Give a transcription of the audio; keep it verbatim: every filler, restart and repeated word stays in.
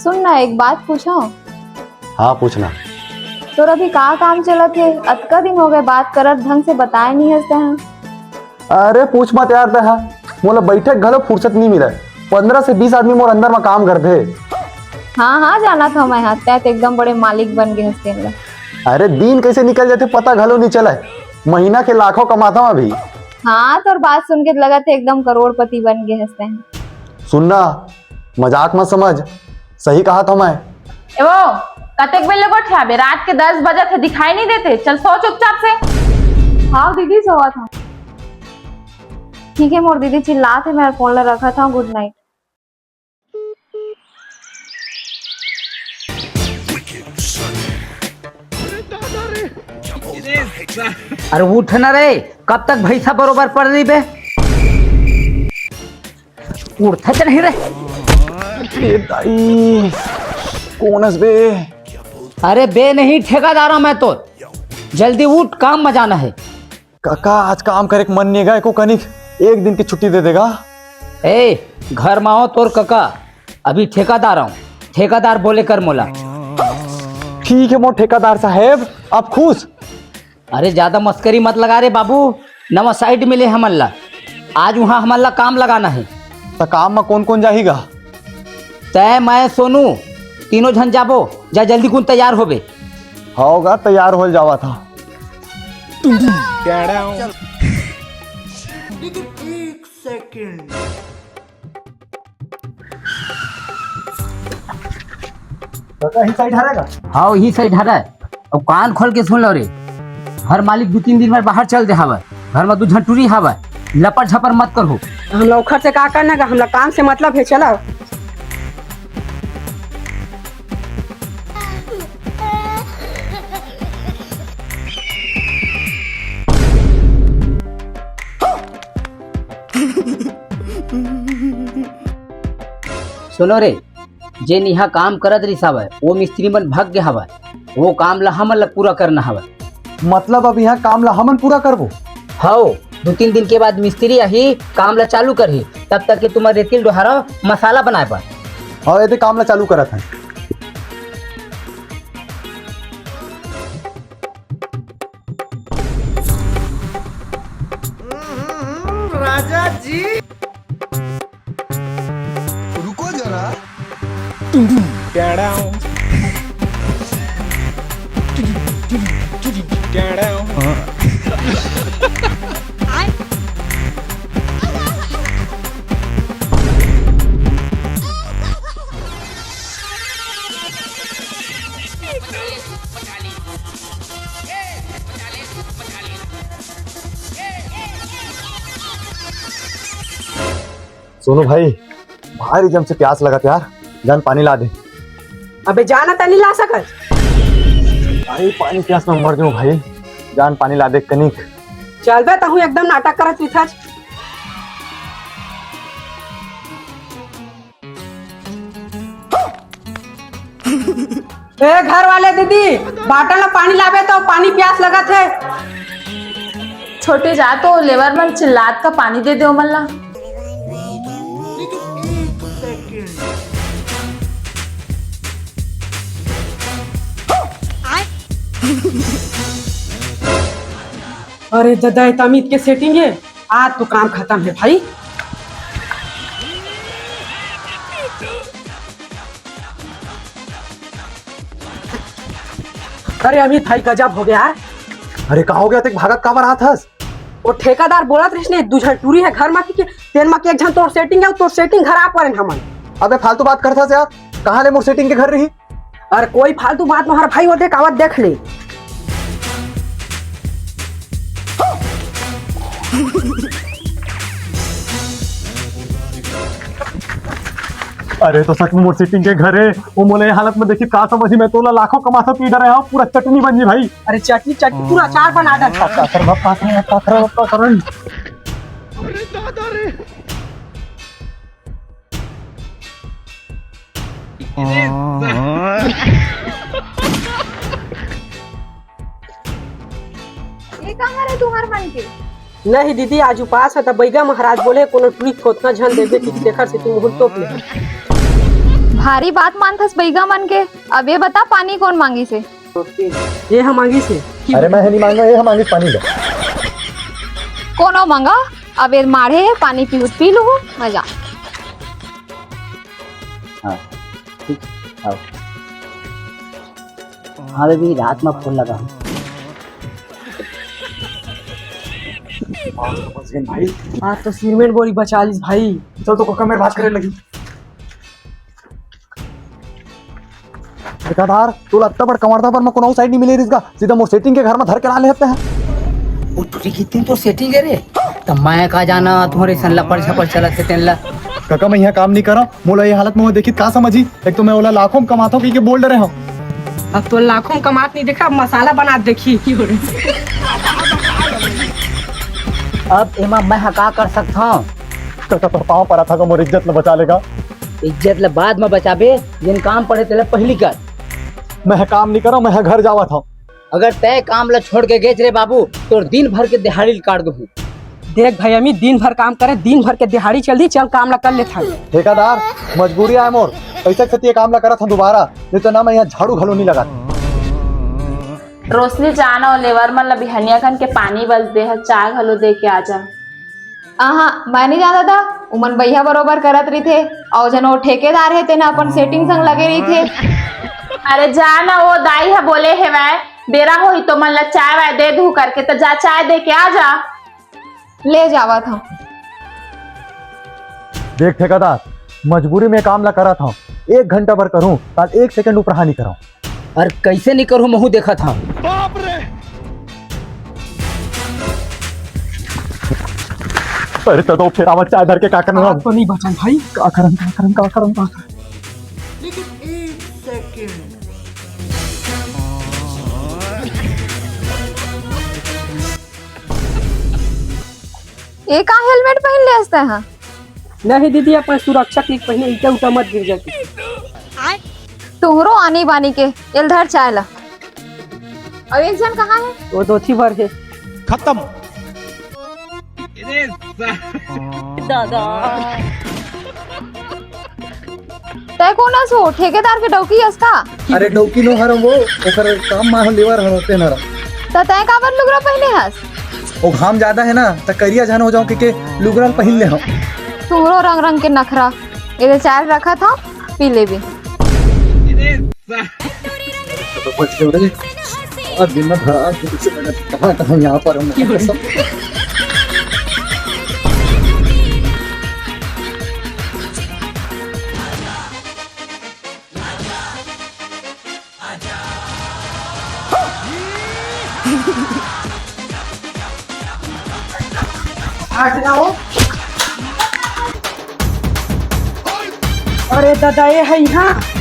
सुन ना, एक बात पूछो। हाँ, पूछना। तोर अभी का काम चलत हे? अतका दिन हो गए बात करत, ढंग से बताए नहीं हस तैं। अरे पूछ मत यार, तैं हा। मोला बैठे घलो फुर्सत नहीं मिले। पंद्रह से बीस आदमी मोर अंदर में काम करथे। हाँ हाँ, जाना था मैं, हाँ, तैं तो एकदम बड़े मालिक बन गए हस तेन ला। अरे दिन कैसे निकल जाथे, पता घलो नहीं चले। महीना के लाखों कमाता हूँ अभी। हाँ, तोर बात सुन के लगत हे एकदम करोड़पति बन गए हस तैं। सुनना, मजाक मत समझ, सही कहा था मैं। ए वो, कतेक बेर ले गोठियाबे? रात के दस बजत हे, दिखाई नहीं देते? चल सो चुपचाप से। हाँ दीदी, सोवत हूँ। ठीक है मोर दीदी, चिल्लात हे, मैं फोन ला रखत हूँ। गुड नाइट। अरे उठ ना रे, कब तक भैंसा बरोबर पड़ रही बे? उठत नहीं रे। ए दाई, कोन हस बे? अरे बे नहीं, ठेकेदार हूँ मैं तो। जल्दी उठ, काम में जाना है। काका, आज काम करे के मन नहीं गा एको कनिक, एक दिन की छुट्टी दे देगा। ए, घर में हो तोर काका, अभी ठेकेदार हूँ, ठेकेदार बोले कर मोला। ठीक है मोर ठेकेदार साहेब, आप खुश? अरे ज्यादा मस्करी मत लगा रे बाबू, नवा साइट मिले हमन ला, आज वहाँ हमन ला काम लगाना है। त काम में कौन कौन जाहीगा? तय, मैं, सोनू, तीनों झन जाबो। जा जल्दी कुन तैयार होबे। होगा, तैयार हो जावा था। काका, ही साइड हरा का? हाँ, ही साइड हरा है। अब कान खोल के सुन लो रे, घर मालिक दू तीन दिन में बाहर चल दे हवय, घर में दू झन टूरी हवय, लपर झपर मत करो। हम लोग घर से का करना का, हम लोग काम से मतलब है, चलो। सुनो रे, जेन इहाँ काम करत रिस हवय, वो मिस्त्री मन भग गे हवय। वो काम ला हमन ला पूरा करना हवय। मतलब अब इहाँ काम ला हमन पूरा करबो? हव, दू तीन दिन के बाद मिस्त्री आही, काम ला चालू करही। तब तक के तुमन रेती ल डोहारव मसाला बनाए बर। हव, एदे काम ला चालू करत हन। राजा जी। रुको जरा। सोनू भाई, भारी जम से प्यास लगत यार, जान पानी ला दे। अबे जाना त नहीं ला सकत। भाई पानी प्यास में मर जाऊं भाई, जान पानी ला दे कनिक। चल बे, तहूं एकदम नाटक करत रिथस। ए घर वाले दीदी, बाटल में पानी लाबे तो पानी प्यास लगत हे। छोटे जा तो लेबर मन चिल्लात का पानी दे दे ओमन ला। अरे ददा, ए त अमित के सेटिंग हे। आज तो काम खतम हे भाई। अरे अमित भाई, गजब हो गया यार। अरे का हो गया, तें भागत काबर आत हस? वो ठेकेदार बोलत रहिस ने, दू झन टूरी हे घर मा कि, कि तेन मा के एक झन तोर सेटिंग हे, तोर सेटिंग खराब करेन हमन। अबे फालतू बात करत हस यार, कहाँ ले मोर सेटिंग के घर रही? अरे कोई फालतू बात नोहर भाई, वो देख आवत देख ले। अरे तो सच में मोर सेटिंग के घर हे, वो मोला ये हालत में देखी का समझी, मैं तोला लाखों कमाथों पी डरे हूँ, पूरा चटनी बन जी भाई। अरे चटनी चटनी पूरा अचार बना डाल। अरे दादा रे। ये का हरे तुंहर मन के? नहीं दीदी, आज उपास हे, त बैगा महाराज बोले कोनो टुरी थोथना झन देबे कि तेखर सेती मुहूर्त तोप ले। भारी बात मानथस बइगा मन के। अब ये बता, पानी कोन मांगिस हे? ये ह मांगिस हे। अरे मैं ह नहीं मांगा, ये ह मांगिस पानी ला। कोनो मांगा, अब ये माढ़े हे, पानी पीहू त पी लूहू, मैं जा। हाँ, ठीक, आओ। हाँ बेबी, रात में फोन लगा। भाई, आज तो सिरमेंट बोरी बचा लिस भाई। चल तो कोका मेर बात करे लगी। ठेकेदार, तोला अत्ता बड़ कमरदा बर मैं कोनो साइड नहीं मिले रिहिस गा, सीधा मोर सेटिंग के घर में धर के ला ले हते हैं। वो टूटी कितनी तो सेटिंग है रे, त मैं का जाना तुम्हारे सन लपड़ झपड़ चलत हे तेन ला। काका, मैं यहाँ काम नहीं करा, मोला ये हालत में वो देखी त का समझी? एक तो मैं ओला लाखों में कमाता हूँ कहिके बोल डरे हूँ। अब तो लाखों में कमात नहीं देखा, अब मसाला बनात देखी। अब एमा मैं ह का कर सकत हूँ? काका, तोर पाँव परत हँव, मोर इज्जत ल बचा लेगा। इज्जत ल बाद में बचाबे, जेन काम पड़े तेला पहिली कर। मैं ह काम नहीं करा, मैं ह घर जावत हूँ। अगर तय काम ल छोड़ के गेच रे बाबू, तोर दिन भर के दिहाड़ी ल काट दूँ। देख भाई अमित, दिन भर काम करे, दिन भर के दिहाड़ी चल दी, चल काम ला कर लेथन। ठेकेदार, मजबूरी आय मोर, पैसा के सेती ये काम ला करत हन दोबारा, नहीं तो ना मैं यहाँ झाड़ू घलो नहीं लगात। रोशनी, जा ना ओ लेबर मन ला बिहनिया खन के पानी बस दे ह, चाय घलो दे के आ जा। आहा, मैं नहीं जाना था, उमन बइहा बरोबर करत रहिथे, अउ जन वो ठेकेदार हे तेना अपन सेटिंग संग लगे रहिथे। अरे जा ना, वो दाई ह बोले हेवय, बेरा होही तो मन ला चाय वाय दे दू करके, त जा चाय दे के आ जा। ले जावत हँव। देख ठेकेदार, मजबूरी में काम ला करत हँव, एक घंटा बर करूँ, त एक सेकंड उपराहा नहीं करँव। अरे कैसे नहीं करूँ, महूँ देखत हँव। अरे त दो फेर आवत चाय धर के का करना? तो नहीं बचन भाई। का करन, का करन, का करन, का करन? लेकिन एक सेकंड। ए का हेलमेट पहिन ले हस तैं हा? नहीं दीदी, अपन सुरक्षा के पहिने, ईटा उटा मत गिर जाती। तुहरो आनी बानी के, एल धर चाय ला। अउ एक झन कहाँ हे? वो धोती भर हे। खत्म। दादा। तैं कोन हस वो? ठेकेदार के डौकी हस का? अरे डौकी नो हरँव वो, ओकर काम मा लेबर हरँव तेन हरँव। त तैं काबर लुगरा पहिने हस? वो घाम ज्यादा हे ना, त करिया झन हो जाँव कहिके लुगरा ल पहिन ले हँव। तुहरो रंग रंग के नखरा, एदे चाय रखत हँव, पी लेबे। अब दिन में भरा, कहाँ कहाँ यहाँ पर हम। अरे दादा, ये है यहाँ।